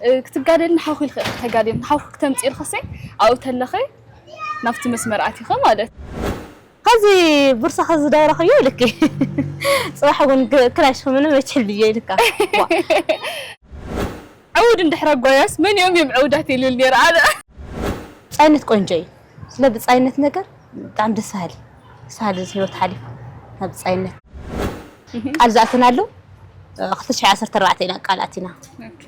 እ፣ ክትጋደልን ሓውኺ ኢልኺ ተጋደልን ሓውኺ ክተምፅኢ ኢልኽሲ ኣብኡ ተለኺ ናብቲ መስመር ኣቲኺ ማለት። ከዚ ቡርሳኸ ዝደረኽዮ ልኪ ጽባሕ እውን ግ-፣ ክላሽ ምንም መችልዮ ኢልካ። ዋ። ዕውድ እንድሕር ኣጓያስ መን እዮም እዮም ዕውዳት ኢሉል ነይረ ኣነ። ብጻይነት ቆንጆ እዩ። ስለ ብጻይነት ነገር ብጣዕሚ ደስ በሃሊ። ደስ በሃሊ ህይወት ሓሊፉ ናብ ብጻይነት። ቃል ዝኣተናሉ፣ እ፣ ክልተ ሽሕ ዓሰርተ ኣርባዕተ ኢና ቃል ኣቲና። ኦኬ።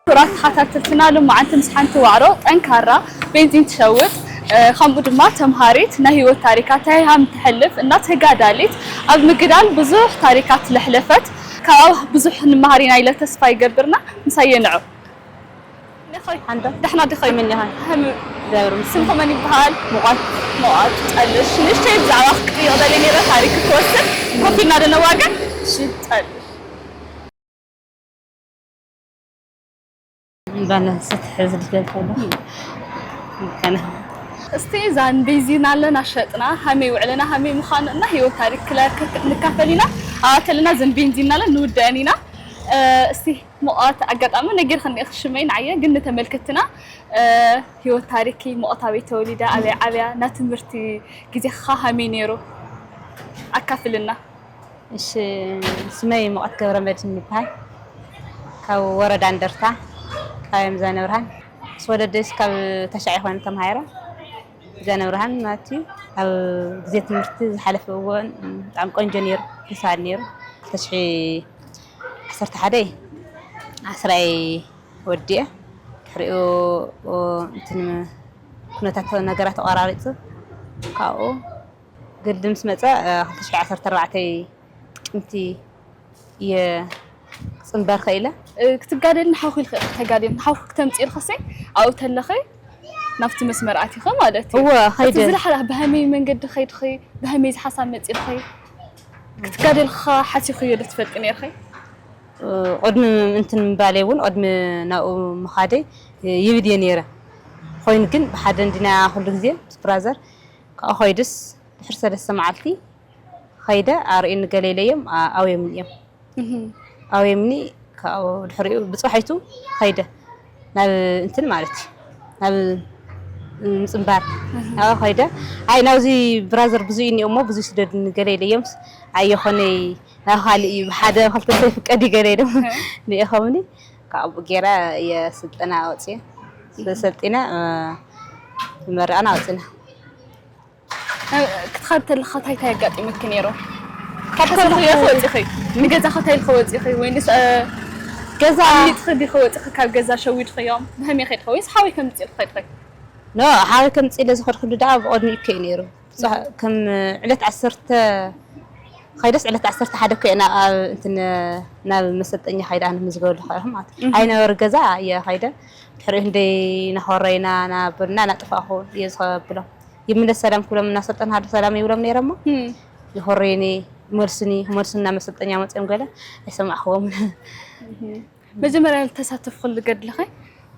ክቡራት ተኸታተልትና፣ ሎማዓንቲ ምስ ሓንቲ ዋዕሮ ጠንካራ ቤንዚን ትሸውጥ፣ እ፣ ከምኡ ድማ ተምሃሪት፣ ናይ ህይወት ታሪካ እንታይ ሃም ትሕልፍ እና ተጋዳሊት፣ ኣብ ምግዳል ብዙሕ ታሪካት ለሕለፈት፣ ካብኣ ብዙሕ ንመሃር ኢና ኢለ ተስፋ ይገብርና። ምሳየ ንዑ። ደኸይ? ሓንዶ? ደሕና ዲኸይ? ከመይ ኢኻ? ሃም-፣ ደብር ምስ ስምኺ መን ይበሃል? ሙቐት። ሙቐት ጠልሽ። ንእሽተይ ብዛዕባ ክጥይቕ ደልየ ነይረ፣ ታሪክ ክወስድ። ከፊልና ዶ ነዋግዕ? እሺ። ጠልሽ። ባለ ሰትሕ ዝልገል ከሎ። ከነ። እስቲ እዛ ንቤንዚን ኣለና ሸጥና፣ ሃመይ ውዕለና ሃመይ ምዃኑ እና ህይወት ታሪክ ክለ-፣ ክ-፣ ንካፈል ኢና። ኣብኣ ከለና እዘን ቤንዚን ኣለና ንውድአን ኢና። እ፣ እስቲ ሙቐት ኣጋጣሚ ነጊርክኒ ኢኺ ሽመይ ንዓየ፣ ግን ንተመልከትና፣ እ፣ ህይወት ታሪኪ፣ ሙቐት ኣበይ ተወሊዳ፣ ኣበይ ዓብያ፣ ናይ ትምህርቲ ግዜኻ ከመይ ነይሩ? ኣካፍልና። እሺ፣ ስመይ ሙቐት ገብረመድህን ይበሃል። ካብ ወረዳ እንደርታ፣ ካብ ዛነብርሃን። ምስ ወለደይስ ካብ ተሻዒ ኮይነ ተማሂረ። ዛነብርሃን ማለት እዩ። ኣብ ግዜ ትምህርቲ ዝሓለፈ እዋን ብጣዕሚ ቆንጆ ነይሩ፣ ደስ በሃሊ ነይሩ። ክልተ ሽሕ ዓሰርተ ሓደ ዓስራይ ወዲአ፣ ድሕሪኡ፣ ኦ፣ እንትን፣ ኩነታት ነገራት ተቋራሪጹ፣ ካብኡ ግዲ ምስ መጸ፣ እ፣ ክልተ ሽሕ ዓሰርተ ኣርባዕተ ጥቅምቲ እየ ክጽንበር ኸኢለ። እ፣ ክትጋደልን ሓውኺ ኢልኺ፣ ተጋደልን ሓውኺ ክተምጽኢ ኢልኽሲ፣ ኣብኡ ተለኺ ናብቲ መስመር ኣቲኺ ማለት እዩ። እወ፣ ኸይደ። እቲ ዝለሓ-፣ ብኸመይ መንገዲ ኸይድኺ፣ ብኸመይ ዝሓሳብ መጺእኺ፣ ክትጋደልኻ ሓሲኽዮ ዶ ትፈልጢ ነይርኺ? እ፣ ቅድሚ እንትን ምባለይ እውን፣ ቅድሚ ናብኡ ምኻደይ፣ እ፣ ይብል እየ ነይረ። ኾይኑ ግን ብሓደ እንዲና ኩሉ ግዜ ምስ ብራዘር፣ ካብኡ ኸይዱስ ድሕሪ ሰለስተ መዓልቲ ኸይደ ኣርእዩኒ ገለ ኢለዮም፣ ኣ-፣ ኣውዮምኒ እዮም። እህ። ኣውዮምኒ ካብኡ ድሕሪኡ ብፅባሒቱ ኸይደ ናብ እንትን ማለት እዩ፣ ናብ ምፅንባር። እህ። ኣብኡ ኸይደ፣ ኣይ ናብዚ ብራዘር ብዙይ እኒኦ እሞ ብዙይ ስደድኒ ገለ ኢለዮም፣ ኣይ የኾነይ ናብ ኻልእ እዩ፣ ብሓደ ኽልተ ሰይፍቀድ እዩ ገለ ኢሎም እህ። ንኢኸምኒ፣ ካብኡ ገይረ እየ ስልጠና ኣውፅየ። ሰልጢነ፣ እ፣ መመረቕና ኣውፅና። እ፣ ክትኸድ ተለኻ እንታይ እንታይ ኣጋጢሙኪ ነይሩ? ካብ ከመይ ገዛኺ ኢኺ ወጺኺ? ንገዛኺ እንታይ ኢልኺ ወጺኺ? ወይንስ፣ እ፣ ገዛ ኣምሊጥኺ ዲኺ ወጺኺ ካብ ገዛ ሸዊድኽዮም? ብኸመይ ኸድኺ? ወይስ ሓወይ ከምጽእ ኢልኪ ኸድኺ? ኖ፣ ሓወይ ከምጽእ ኢለ ዝኸድኩሉ ደኣ ብቕድሚኡ እኮ እዩ ነይሩ። ብዙሕ፣ ከም ዕለት ዓሰርተ ኸይደስ ዕለት ዓሰርተ ሓደ እኮ እየ ናብ፣ ኣብ እንትን፣ ናብ መሰልጠኛ ኸይደ ኣነ ምዝገበሉ ኸይኹ ማለት እዩ። እህ። ኣይነበሩ ገዛ እየ ኸይደ። ድሕሪኡ ክንደይ እናኾረይና፣ እናበልና፣ እናጠፋእኹ እየ ዝኸብሎም። ይምለስ ሰላም ክብሎም እናሰልጠንካ ዶ ሰላም ይብሎም ነይረ እሞ፣ እም። ይኾርዩኒ፣ ይመልሱኒ፣ ይመልሱኒ፣ ናብ መሰልጠኛ መፅኦም ገለ ኣይሰማዕኽዎምን። እም። መጀመርያ ዝተሳተፍኩሉ ገድልኸ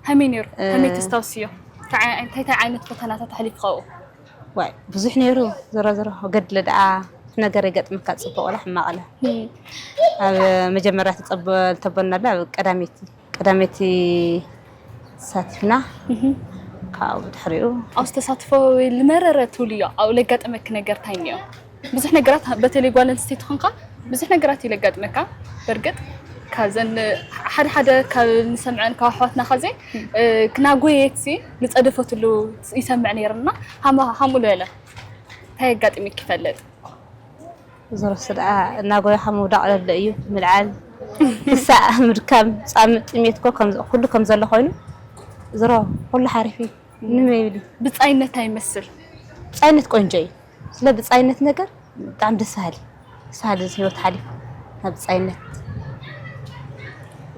ከመይ ነይሩ? እ፣ ከመይ ተስታውስዮ? እንታይ ዓይ-፣ እንታይ እንታይ ዓይነት ፈተናታት ኣሕሊፍካ ኣብኡ? ዋይ፣ ብዙሕ ነይሩ። ዞሮ ዞሮ ገድሊ ደኣ ብዙሕ ነገር የጋጥመካ፣ ፅቡቕ ወላ ሕማቕ ወላ። እም። ኣብ መጀመርያ ተፀበ-፣ ዝተበልናሉ ኣብ ቀዳመይቲ ቀዳመይቲ ተሳቲፍና። እህ። ካብኡ ድሕሪኡ ኣብኡ ዝተሳትፎ ወይ ዝመረረ ትብልዮ ኣብኡ ለጋጠመኪ ነገር እንታይ እኒኦ? ብዙሕ ነገራት፣ በተለይ ጓል ኣንስተይቲ ኾንካ ብዙሕ ነገራት እዩ ለጋጥመካ። በርግጥ ካብዘን ሓደ ሓደ ካብ ንሰምዐን ካብ ኣሕዋትና ኸዚ፣ እ፣ ክናጎየትሲ ዝፀደፈትሉ ይሰምዕ ነይርና። ሃማ-፣ ሃምኡ ዝበለ እንታይ ኣጋጢሙኪ ይፈልጥ? ዝረሱ ደኣ እናጎየኻ ምውዳቕ ለለ እዩ፣ ምልዓል፣ ክሳእ፣ ምድካም፣ ጻምእ፣ ጥሜት እኮ ከም፣ ኩሉ ከም ዘሎ ኮይኑ፣ ዝሮ፣ ኩሉ ሓሪፍ እዩ። ምንም የብልይ። ብጻይነት እንታይ ይመስል? ብጻይነት ቆንጆ እዩ። ስለ ብጻይነት ነገር ብጣዕሚ ደስ በሃሊ፣ ደስ በሃሊ ህይወት ሓሊፉ ናብ ብጻይነት።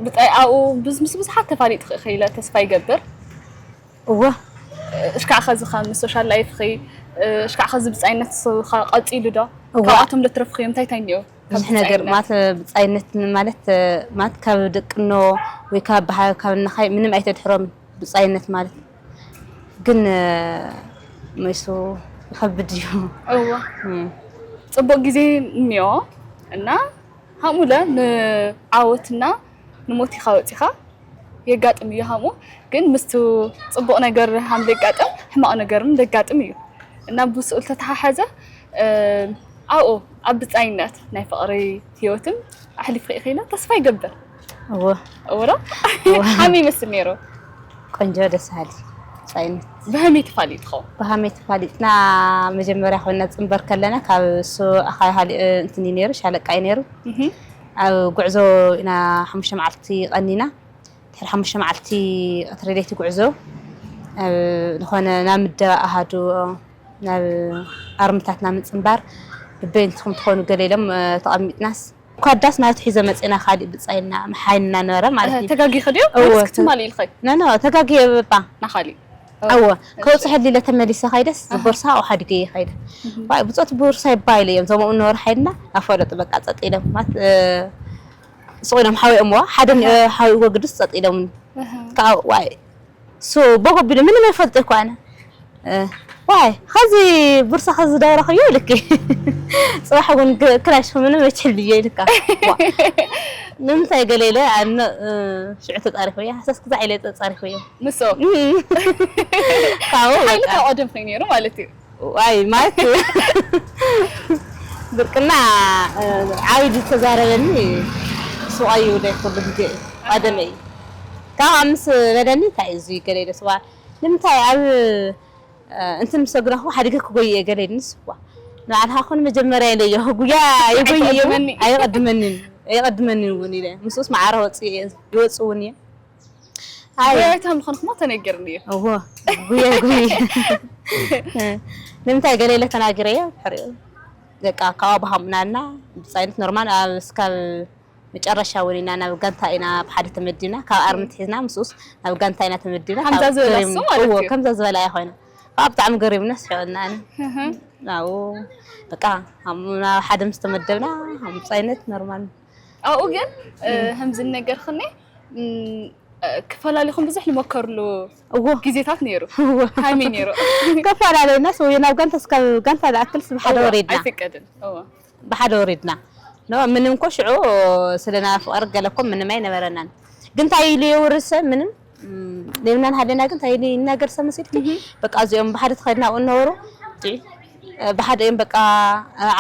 ብጻይ-፣ ኣብኡ ምስ፣ ምስ ብዙሓት ተፋሊጥኺ ኢኺ ኢለ ተስፋ ይገብር። እወ። እሽካዕ ኸዚ ከም ሶሻል ላይፍኺ፣ እሽካዕ ኸዚ ብጻይነት ኸ-፣ ቀጺሉ ዶ? እወ። ካብኣቶም ዶ ትረፍኽዮም? እንታይ እንታይ እኒኦ? ብዙሕ ነገር ብጻይነት? ማለት፣ ብጻይነት ማለት፣ ማለት ካብ ደቅኖ ወይ ካብ በሃ-፣ ካብ ነኻይ ምንም ኣይተድሕሮም ብጻይነት ማለት። ግን፣ መይሱ ይኸብድ እዩ። እወ። እም። ጽቡቕ ግዜ እኒኦ። እና ሃሙለ ንዓወትና ንሞት ኢኻ ወፂኻ የጋጥም እዩ ሃሙ። ግን ምስቱ ፅቡቕ ነገር ሃም ዘጋጥም ሕማቕ ነገርን ዘጋጥም እዩ። እና ብስኡ ዝተተሓሓዘ ኣብኡ ኣብ ብፃይነት ናይ ፍቕሪ ህይወትም ኣሕሊፍኺ ኢኺ ኢለ ተስፋ ይገብር። እወ እወ ዶ? ሃመይ ይመስል ነይሩ? ቆንጆ ደስ በሃሊ ብፃይነት። ብሃመይ ተፋሊጥኹም? ብሃመይ ተፋሊጥና መጀመርያ ኮይና ፅንበር ከለና ካብ እሱ ኣኻይ ሃሊ እንትን እዩ ነይሩ ሻለቃ እዩ ነይሩ። ኣብ ጉዕዞ ኢና ሓሙሽተ መዓልቲ ቀኒና። ድሕሪ ሓሙሽተ መዓልቲ ቀትሪ ለይቲ ጉዕዞ ዝኾነ ናብ ምደባ ኣሃዱ ናብ ኣርምታትና ምፅንባር ብበይንትኹም ትኾኑ ገለ ኢሎም ተቐሚጥናስ ኳዳስ ናቱ ሒዘ መፅና ካሊእ ብፃይልና መሓይንና ነበረ ማለት እዩ። ተጋጊኸ ድዮ እወ። ወይስ ክትማሊ ኢልኸ? ነኖ ተጋጊ በባ ናኻሊ እወ ከውፅሐ ሊለ ተመሊሰ ካይደስ ዝቦርሳ ኣውሓድገ ይኸይደ ዋይ ብፆት ቦርሳ ይባይለ እዮም ዘመኡ ነበረ ሓይልና ኣፈለጡ በቃ ፀጥ ኢሎም ማለት ስቕ ኢሎም ሓዊኦምዋ ሓደ ሓዊእዎ ግዱስ ፀጥ ኢሎም ከዓ ዋይ ሶ ቦጎ ቢሉ ምንም ኣይፈልጥ እኮ ኣነ ዋይ ኸዚ ቡርሳ ኸዚ ዳውረኽዮ ኢልኪ ፅባሕ እውን ክላሽ ምንም መችል ብዮ ኢልካ ንምንታይ ገለ ኢለ ኣነ ሽዑ ተፃሪፈዮ ሓሳስ ክዛዕ ኢለ ተፃሪፈዮ ንሶ ካብኡ ሓይሊ ካብ ቀደም ኮይኑ ነይሩ ማለት እዩ። ዋይ ማለት ብርቅና ዓብይ ዝተዛረበኒ ሱቕ እዩ ደ ኩሉ ግዜ ቀደመ እዩ ካብ ምስ በለኒ እንታይ እዩ እዚ ገለ ኢለ ስዋ ንምንታይ ኣብ እንትን ምስ ኣግረኹ ሓዲገ ክጎይ እየ ገለ ኢልኒ ስዋ ንባዕልኻ ኮን መጀመርያ ኢለዮ ጉያ ይጎይ እየ ኣይቀድመንን ኣይቀድመንን እውን ኢለ ምስኡስ መዓረ ወፅእ እየ ይወፅእ እውን እየ ኣይ ጉያይታ ምዃንኩማ ተነጊርኒ እዩ። እዎ ጉየ ጉየ ንምንታይ ገለ ኢለ ተናጊረዮ ድሕሪኡ በቃ ካብኣ ብሃምናና ብፃይነት ኖርማል ኣብ እስካብ መጨረሻ እውን ኢና ናብ ጋንታ ኢና ብሓደ ተመዲና ካብ ኣርምት ሒዝና ምስኡስ ናብ ጋንታ ኢና ተመዲና ከምዛ ዝበላ እሱ ማለት እዩ ከምዛ ዝበላ እያ ኮይና ካብ ብጣዕሚ ገሪምና ስሒቕና ኣነ ናብኡ በቃ ናብ ሓደ ምስ ተመደብና ብፃይነት ኖርማል ኣብኡ ግን ከምዚ ነገር ክኒ ክፈላሊኹም ብዙሕ ዝመከርሉ እዎ ግዜታት ነይሩ እዎ ሃሚ ነይሩ ከፈላለና ሰው ናብ ጋንታ እስካብ ጋንታ ዝኣክል ብሓደ ወሪድና ኣይፍቀድን እዎ ብሓደ ወሪድና ኖ ምንም ኮ ሽዑ ስለና ፍቅር ገለኮ ምንም ኣይነበረናን ግን እንታይ ኢሉ የውርሰ ምንም ሌምናን ሃለና ግን እንታይ ኢሉ ይናገር ሰ መሲልኪ በቃ እዚኦም ብሓደ ተኸድና ኣብኡ ነበሩ ብሓደ እዮም በቃ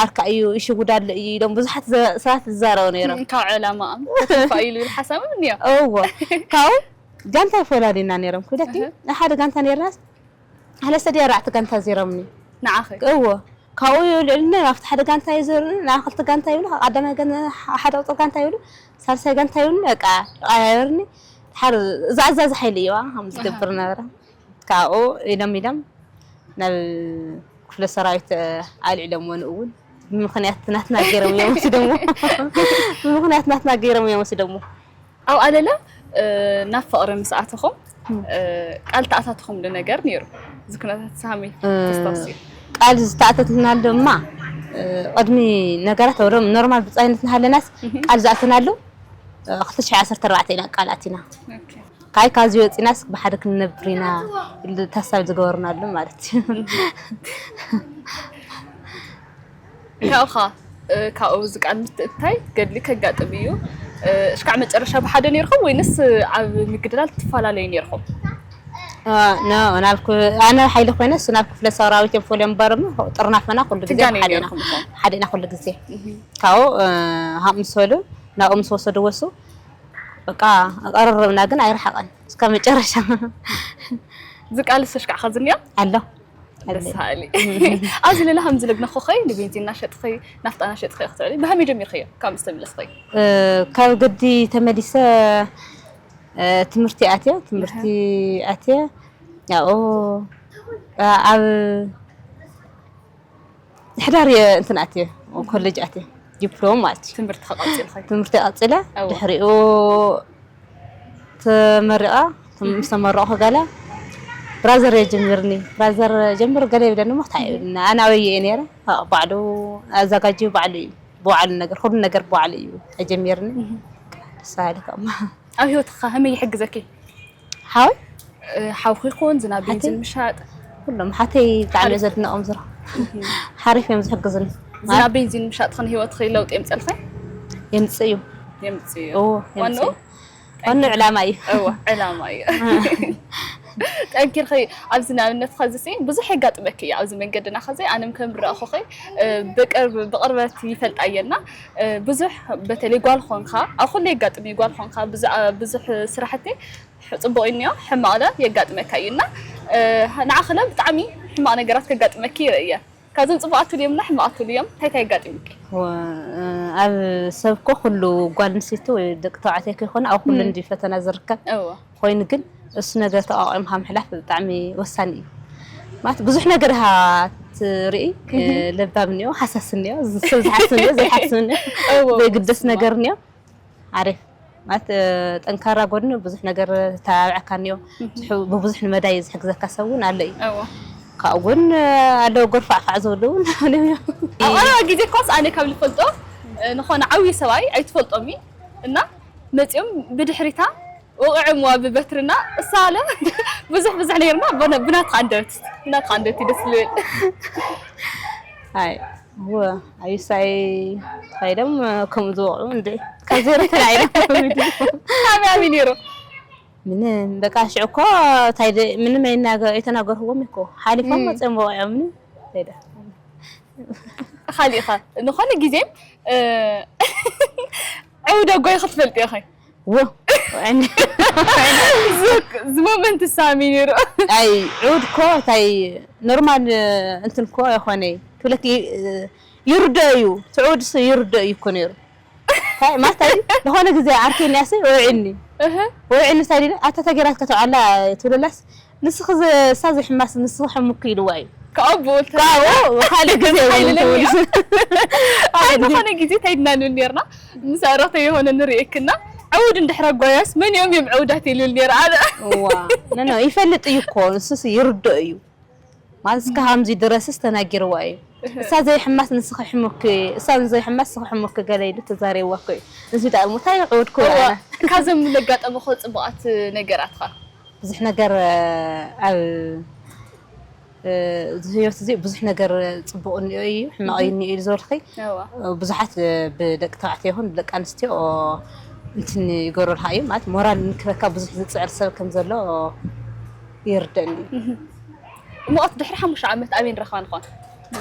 ዓርካ እዩ ይሽውዳለ እዩ ኢሎም ብዙሓት ሰባት ዝዛረቡ ነይሮም ካብ ዕላማኦም ተፋ ኢሉ ሓሳብም እኒኦ እዎ ካብኡ ጋንታ ይፈላልዩና ነይሮም ክብለኪ ሓደ ጋንታ ነይርናስ ኣለሰ ድያ ኣርባዕተ ጋንታ ዜሮምኒ ንዓኺ እዎ ካብኡ ይልዕልና ኣብቲ ሓደ ጋንታ ይዘርኒ ናብ ክልተ ጋንታ ይብሉ ካብ ቀዳማይ ገን ሓደ ቁፅር ጋንታ ይብሉ ሳልሳይ ጋንታ ይብሉ በቃ ይቃያየርኒ ሓደ እዛ ኣዛዚ ሓይሊ እየዋ ከም ዝገብር ነበረ ካብኡ ኢሎም ኢሎም ናብ ክፍለ ሰራዊት ኣልዒሎምዎ ንኡ እውን ብምክንያት ናትና ገይሮም እዮም ወሲዶምዎ ብምክንያት ናትና ገይሮም እዮም ወሲዶምዎ ኣብ ኣለለ ናብ ፍቕሪ ምስ ኣተኹም ቃል ተኣታትኹምሉ ነገር ነይሩ? እዚ ኩነታት ሳሚ ተስታውሲ ቃል ዝተኣተትናሉ ድማ ቅድሚ ነገራት ወደ ኖርማል ብፃይነት እናሃለናስ ቃል ዝኣተናሉ ክልተ ሽሕ ዓሰርተ ኣርባዕተ ኢና ቃል ኣቲና ካይ ካብዚ ወፂናስ ብሓደ ክንነብር ኢና ኢሉ ታሳቢ ዝገበርናሉ ማለት እዩ ካብኻ ካብኡ እዚ ቃል ምትእታይ ገድሊ ከጋጥም እዩ። እሽካዕ መጨረሻ ብሓደ ነርኩም ወይንስ ኣብ ምግድላል ትፈላለዩ ነርኩም? ናብ ኣነ ሓይሊ ኮይነ እሱ ናብ ክፍለ ሰራዊት እዮም ፈልዮም እምበር ጥርናፈና ኩሉ ግዜ ሓደ ኢና ኩሉ ግዜ ካብኡ ምስ በሉ ናብኡ ምስ ወሰድዎ እሱ በቃ ቀረረብና ግን ኣይረሓቐን እስካብ መጨረሻ እዚ ቃል እሱ እሽካዕ ከዝንዮ ኣሎ ደስ በሃሊ ኣብዚ ሌላ ከም ዝለግነኹ ኸይ ንቤንዚን እናሸጥኺ ናፍጣ እናሸጥኺ ክትዕሊ ብኸመይ ጀሚርኽዮ ካብ ምስ ተመለስኺ ካብ ግዲ ተመሊሰ ትምህርቲ ኣትየ ትምህርቲ ኣትየ ያው ኣብ ሕዳር እየ እንትን ኣትየ ኮሌጅ ኣትየ ዲፕሎም ማለት እዩ ትምህርቲ ከቐፅል ኸይ ትምህርቲ ቀፂለ ድሕሪኡ ተመሪቐ ምስ ተመረቕኩ ገለ ብራዘር የጀምርኒ ብራዘር ጀምር ገለ ይብለኒ ሞ እንታይ ይብልና ኣነ ኣበየ እየ ነይረ ባዕሉ ኣዘጋጅ ባዕሉ እዩ ብባዕሉ ነገር ኩሉ ነገር ብባዕሉ እዩ ኣጀሚርኒ ደስ በሃሊ ከምኡ ኣብ ህይወትኻ ከመይ ይሕግዘኪ? ሓወይ ሓውኺ ይኹን ዝናብ ቤንዚን ምሻጥ ኩሎም ሓተይ ብጣዕሚ ዘድንቖም ዝረ ሓሪፍ እዮም ዝሕግዙኒ ዝና ቤንዚን ምሻጥኽን ህይወትኺ ለውጢ የምፀልኸ? የምፅእ እዩ። የምፅእ እዩ። እዎ ዋንኡ የምፅእ እዩ። ዋንኡ ዕላማ እዩ። እዎ ዕላማ እዩ። ጠንኪርኺ ኣብዚ ንኣብነት ኸዚ ሲ ብዙሕ የጋጥመኪ እዩ ኣብዚ መንገድና ኸዚ ኣነም ከም ዝረእኹኺ ብቅርብ ብቅርበት ይፈልጣ እየና ብዙሕ በተለይ ጓል ኾንካ ኣብ ኩሉ የጋጥም እዩ ጓል ኾንካ ብዙሕ ስራሕቲ ፅቡቅ እኒኦ ሕማቅ ለ የጋጥመካ እዩ እና ንዓኽለ ብጣዕሚ ሕማቅ ነገራት ከጋጥመኪ ይርኢ እየ ካብዞም ፅቡቃት ትልዮም እና ሕማቃት ትልዮም እንታይ እንታይ የጋጥምኪ ኣብ ሰብ እኮ ኩሉ ጓል ኣንስተይቲ ወይ ደቂ ተባዕትዮ ከይኮነ ኣብ ኩሉ እንዲ ፈተና ዝርከብ ኮይኑ ግን እሱ ነገር ተቋቂምካ ምሕላፍ ብጣዕሚ ወሳኒ እዩ ማለት ብዙሕ ነገር ኢኻ ትርኢ ለባም እኒኦ ሓሳስ እኒኦ ሰብ ዝሓስብ እኒኦ ዘይሓስብ እኒኦ ዘይግደስ ነገር እኒኦ ዓሪፍ ማለት ጠንካራ ጎድኒ ብዙሕ ነገር ተባብዐካ እኒኦ ብብዙሕ ንመዳይ ዝሕግዘካ ሰብ እውን ኣሎ እዩ ካብኡ ጎን ኣለዉ ጎርፋዕፋዕ ዝበሉ እውን ኣለዉ እዮም ኣብ ቀረባ ግዜ እኳስ ኣነ ካብ ዝፈልጦ ንኾነ ዓብዪ ሰብኣይ ኣይትፈልጦም እዩ እና መፂኦም ብድሕሪታ ወቕዕምዋ ብበትርና እሳ ኣለ ብዙሕ ብዙሕ ነይርና ብናትካ ኣንደበት ብናትካ ኣንደበት ደስ ዝብል ኣይ እወ ኣዩሳይ ኻይዶም ከምኡ ዝወቕዑ እንደ ካብ ዜሮ ተላዒሎም ካበይ ኣበይ ነይሩ ምንም በቃ ሽዑ እኮ እንታይ ደ- ምንም ኣይናገ- ኣይተናገርክዎም እኮ ሓሊፎም መፅኦም ወቂዖም ምንም ሄደ ካሊእኻ ዝኾነ ግዜ እ፣ ዕውደ ጎይ ክትፈልጥ ኢኸ ዎ ዝሞመንት ሳሚ ነይሩ ኣይ ዕውድ እኮ እንታይ ኖርማል እንትን እኮ ኣይኮነ ክብለክ ይርዶ እዩ ትዕውድ ይርዶ እዩ እኮ ነይሩ ማስታይ ዝኾነ ግዜ ዓርከይ ንያሰይ ወዒኒ ወዒኒ ሳይዲ ኣታ ተገራት ከተውዓላ ትብለላስ ንስኺ እሳ ዘይሕማስ ንስኺ ሕሙኪ ኢልዋ እዩ ካብኡ ካልእ ግዜ ዝኾነ ግዜ እንታይ ድና ንብል ነርና ምስ ኣረተ የሆነ ንርእክና ዕውድ እንድሕረ ጓያስ መን እዮም እዮም ዕውዳት ይልብል ነር ኣነ ይፈልጥ እዩ እኮ ንሱስ ይርዶ እዩ ማለት እስከ ሃምዚ ድረስስ ተናጊርዋ እዩ እሳ ዘይሕማስ ንስኺ ሕሙኪ እሳ ዘይሕማስ ስኺ ሕሙኪ ገለ ኢሉ ተዛሪብዋ እኮ እዩ እዚ ዳእሞ እንታይ ይዕውድኩ ኣነ ካብዞም ለጋጠመ ኮ ፅቡቃት ነገራት ኸ ብዙሕ ነገር ኣብ እዚ ህይወት እዚ ብዙሕ ነገር ፅቡቅ እኒኦ እዩ ሕማቅ እዩ እኒኦ እዩ ዝበልኪ ብዙሓት ብደቂ ተባዕትዮ ይኹን ብደቂ ኣንስትዮ እንትን ይገብሩልካ እዩ ማለት ሞራል ንክበካ ብዙሕ ዝፅዕር ሰብ ከም ዘሎ ይርደኒ ሙቐት ድሕሪ ሓሙሽተ ዓመት ኣበይ ንረኽባ ንኾን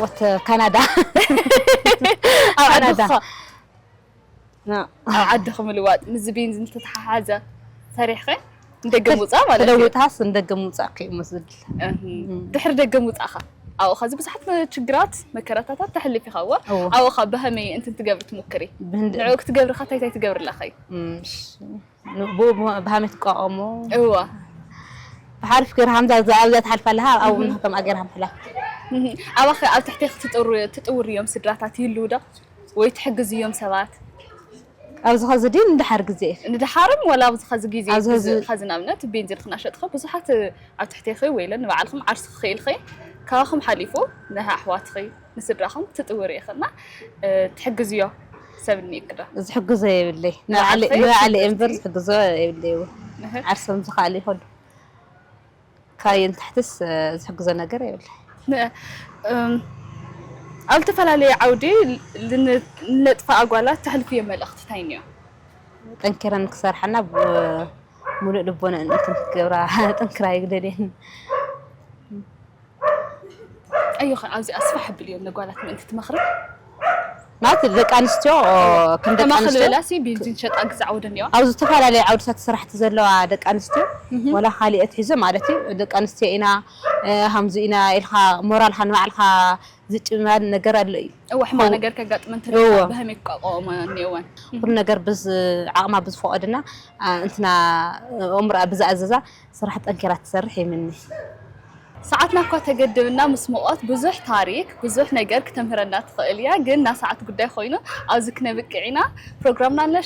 ወት ካናዳ ኣብ ካናዳ ዓድኻ ኣብ ዓድኺ ምልዋጥ ምዚ ቤንዚን ዝተተሓሓዘ ሰሪሕኸ ንደገ ምውፃእ ማለት እዩ ተለውጥካስ ንደገ ምውፃእ ከ እዩ መስል ድሕሪ ደገ ምውፃእኻ ኣብኡ ኸዚ ብዙሓት ችግራት መከራታታት ተሕልፍ ኢኻ እዎ ኣብኡ ኸ ብሀመይ እንትን ትገብሪ ትሙክሪ ንዕኡ ክትገብሪ ኸ እንታይ እንታይ ትገብሪ ኣለኸ እዩ ብኡ ብሃመት ቋቐሞ እዋ ብሓሪፍ ገይር ሃምዛ ኣብዛ ትሓልፍ ኣለሃ ኣብኡ ንከም ኣገር ሃምሕላፍ ኣባኸ ኣብ ትሕቴ ክትጥውሪ እዮም ስድራታት ይህልው ዶ ወይ ትሕግዝ እዮም ሰባት ኣብዚ ኸዚ ድዩ ንድሓር ግዜ ንድሓርም ወላ ኣብዚ ኸዚ ግዜ ኸዚ ንኣብነት ቤንዚን ክናሸጥኸ ብዙሓት ኣብ ትሕቴኺ ወይለ ንባዕልኹም ዓርሲ ክኽኢልኸ ካባኹም ሓሊፉ ንኣሕዋትኸ ንስድራኹም ትጥውሪ ኢኺ እና ትሕግዝዮ ሰብ እኒእኪ ዶ? ዝሕግዞ የብለይ። ንባዕለይ ንባዕለይ እየ እምበር ዝሕግዞ የብለይ እውን። ዓርሶም ዝኸኣለ ይኸዱ። ካባየ ንታሕትስ ዝሕግዞ ነገር የብለይ። ኣብ ዝተፈላለየ ዓውዲ ንነጥፋ ኣጓላት ተሕልፍዮ መልእኽቲ እንታይ እኒኦ? ጠንኪረን ክሰርሓና ሙሉእ ልቦነአን እንትን ክገብራ ጠንክራ ይግደድየን። ኣዮኸ ኣብዚ ኣስፋሕ ኣብልዮ ነጓላት ምእንቲ ትመኽሪ ማለት ደቂ ኣንስትዮ ከም ደቂ ተማኽል ኣንስትዮ በላሲ ቤንዚን ሸጣ ግዛዕ ወደ እኒዋ ኣብ ዝተፈላለዩ ዓውድታት ስራሕቲ ዘለዋ ደቂ ኣንስትዮ ወላ ካሊእ ኣትሒዘ ማለት እዩ ደቂ ኣንስትዮ ኢና እ፣ ሃምዚ ኢና ኢልካ ሞራልካ ንባዕልካ ዝጭማል ነገር ኣሎ እዩ እዋ ሕማቅ ነገር ከጋጥመን እዋ። ተለካ ብሀመይ ክቋቋማ እኒኦወን ኩሉ ነገር ብዝ ዓቕማ ብዝፈቐድና ኣ፣ እንትና እምርኣ ብዝኣዘዛ ስራሕ ጠንኪራ ትሰርሕ ይምኒ ሰዓትና እኳ ተገድብና ምስ ሙቐት ብዙሕ ታሪክ ብዙሕ ነገር ክተምህረና ትኽእል እያ ግን ና ሰዓት ጉዳይ ኮይኑ ኣብዚ ክነብቅዕ ኢና ፕሮግራምና ለ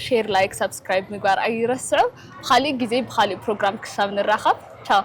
ሼር ላይክ ሳብስክራይብ ምግባር ኣይረስዑ ብካሊእ ግዜ ብካሊእ ፕሮግራም ክሳብ ንራኸብ ቻው